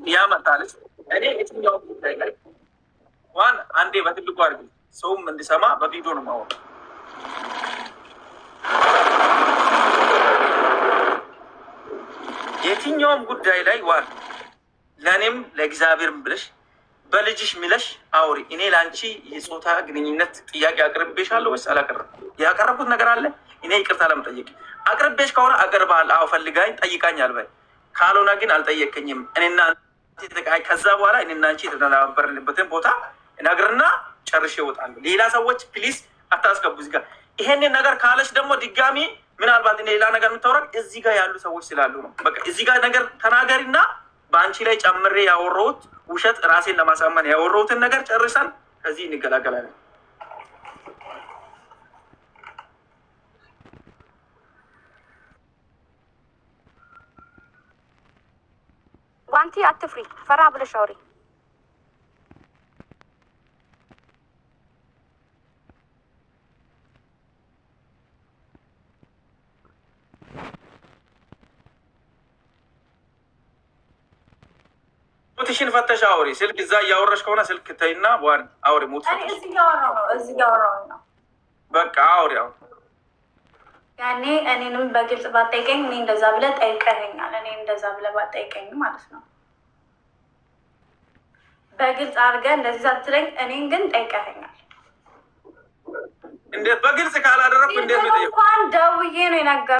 ያመጣለች እኔ የትኛው ጉዳይ ላይ ዋን አንዴ በትልቁ አድርጊ፣ ሰውም እንዲሰማ በቪዲዮ ነው የማወራው። የትኛውም ጉዳይ ላይ ዋን ለእኔም ለእግዚአብሔርም ብለሽ በልጅሽ ምለሽ አውሪ። እኔ ለአንቺ የጾታ ግንኙነት ጥያቄ አቅርቤሻለሁ ወይስ አላቀረብኩም? ያቀረብኩት ነገር አለ? እኔ ይቅርታ ለመጠየቅ አቅርቤሽ ከሆነ አቅርባል፣ አዎ ፈልጋኝ ጠይቃኛል በይ። ካልሆነ ግን አልጠየቀኝም። እኔና ከዛ በኋላ እኔና አንቺ የተደናበርንበትን ቦታ እነግርና ጨርሼ እወጣለሁ። ሌላ ሰዎች please አታስገቡ እዚህ ጋር። ይሄንን ነገር ካለች ደግሞ ድጋሚ ምናልባት እኔ ሌላ ነገር የምታወራል እዚህ ጋር ያሉ ሰዎች ስላሉ ነው። በቃ እዚህ ጋር ነገር ተናገሪና በአንቺ ላይ ጨምሬ ያወራሁት ውሸት ራሴን ለማሳመን ያወራሁትን ነገር ጨርሰን ከዚህ እንገላገላለን። ዋንቲ አትፍሪ፣ ፈራ ብለሽ አውሪ። Mute ሽን ፈተሽ አውሪ። ስልክ እዛ እያወራሽ ከሆነ ስልክ ተይና ዋን አውሪ። Mute እኔ ፈተሽ እዚህ እያወራሁ ነው፣ እዚህ እያወራሁ ነው። በቃ አውሪ። አሁን ያኔ እኔንም በግልጽ ባጠይቀኝ እኔ እንደዛ ብለህ ጠይቀኸኛል። እኔ እንደዛ ብለህ ባጠይቀኝ ማለት ነው በግልጽ አድርገህ እንደዚህ ሳትለኝ እኔን ግን ጠይቀኸኛል። እንዴት በግልጽ ካላደረግኩ እንዴት ነው የጠየኩት? እንኳን ደውዬ ነው የነገርኩህ።